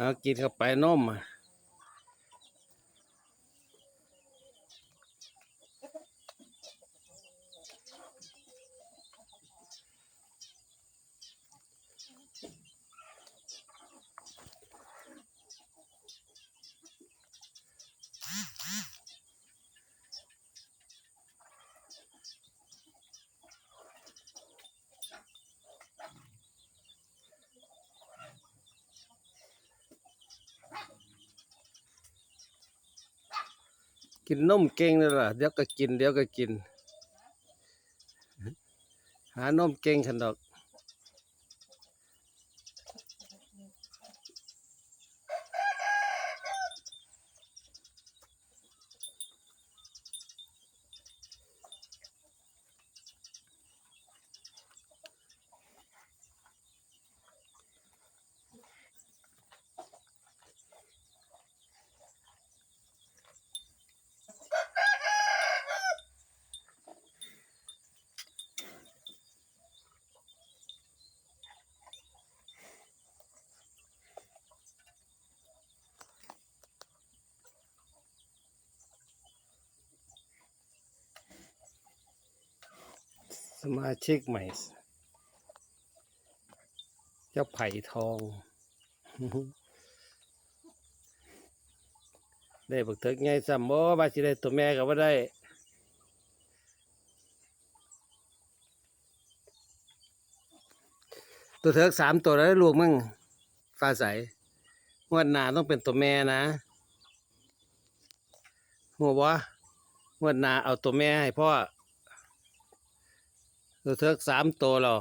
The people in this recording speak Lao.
ເອົາ ກິນເຂົ້າໄປນົມ. ກິນນົມເກັ່ງເດ້ລະ ດຽວກໍກິນ ດຽວກໍກິນ ຫານົມເກັ່ງຊັ້ນດອກ. ສະມາຊິກໃໝ່ ເຈົ້າໄຜ່ທອງ ໄດ້ບັກເຖິກໃຫຍ່ຊ້ຳ. ໂອ້ ວ່າຊິໄດ້ໂຕແມ່ກໍບໍ່ໄດ້. ໂຕເຖິກສາມໂຕແລ້ວລູກມຶງ ຟ້າໃສ. ງວດໜ້າຕ້ອງເປັນໂຕແມ່ນະ ຮູ້ບໍ່? ງວດໜ້າເອົາໂຕແມ່ໃຫ້ພໍ່. ໂຕເຖິກສາມໂຕແລ້ວ.